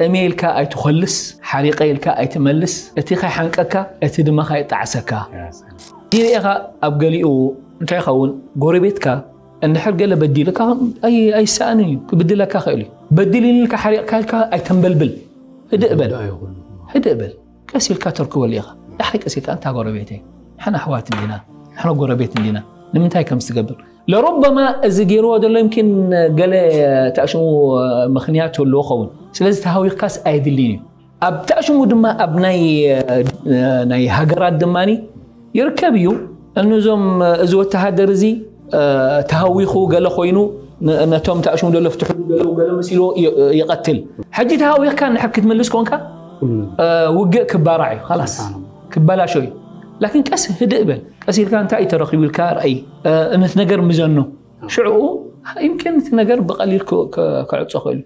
እሜ ኢልካ ኣይትኾልስ፣ ሓሪቐ ኢልካ ኣይትመልስ፣ እቲ ከይሓንቀካ፣ እቲ ድማ ከይጣዕሰካ። ዲኻ ኣብ ገሊኡ እንታይ ይኸውን፣ ጎረቤትካ እንድሕር ገለ በዲልካ ኣይ- ኣይሰኣንን እዩ፣ ክብድለካ ክእል እዩ። በዲል ኢልካ ሓሪቕካ ኢልካ ኣይተንበልብል፣ ህድእ በል። ህድእ በል። ቀስ ኢልካ ተርክበሉ ኢኻ። ዳሕሪ ቀስ ኢልካ እንታ ጎረቤተይ፣ ንሕና ኣሕዋት እንዲና፣ ንሕና ጎረቤት እንዲና፣ ንምንታይ ከም ዝትገብር? ለሩበማ እዚ ገይርዎ ዘሎ ይምኪን ገለ ተኣሽሙ ምኽንያት ኣለዎ ኸውን። ስለዚ ተሃዊኽካስ ኣየድልን እዩ። ኣብ ተኣሽሙ ድማ ኣብ ናይ ናይ ሃገራት ድማ ይርከብ እዩ። እንዞም እዚ ወተሃደር እዚ ተሃዊኹ ገለ ኮይኑ ነቶም ተኣሽሙ ዘሎ ፍትሑ ገለ ገለ መሲልዎ ይቐትል። ሕጂ ተሃዊኽካ ንሕር ክትምልስ ኮንካ ውግእ ክባራዕ እዩ፣ ላስ ክበላሾ እዩ። ላኪን ቀስ ህድእ በል፣ ቀስ ኢልካ እንታይ እዩ ተረኺቡ ኢልካ ርኣይ፣ ነቲ ነገር ምዘኖ። ሽዕኡ ይምኪን እቲ ነገር ብቐሊል ክዕጾ ክእል እዩ።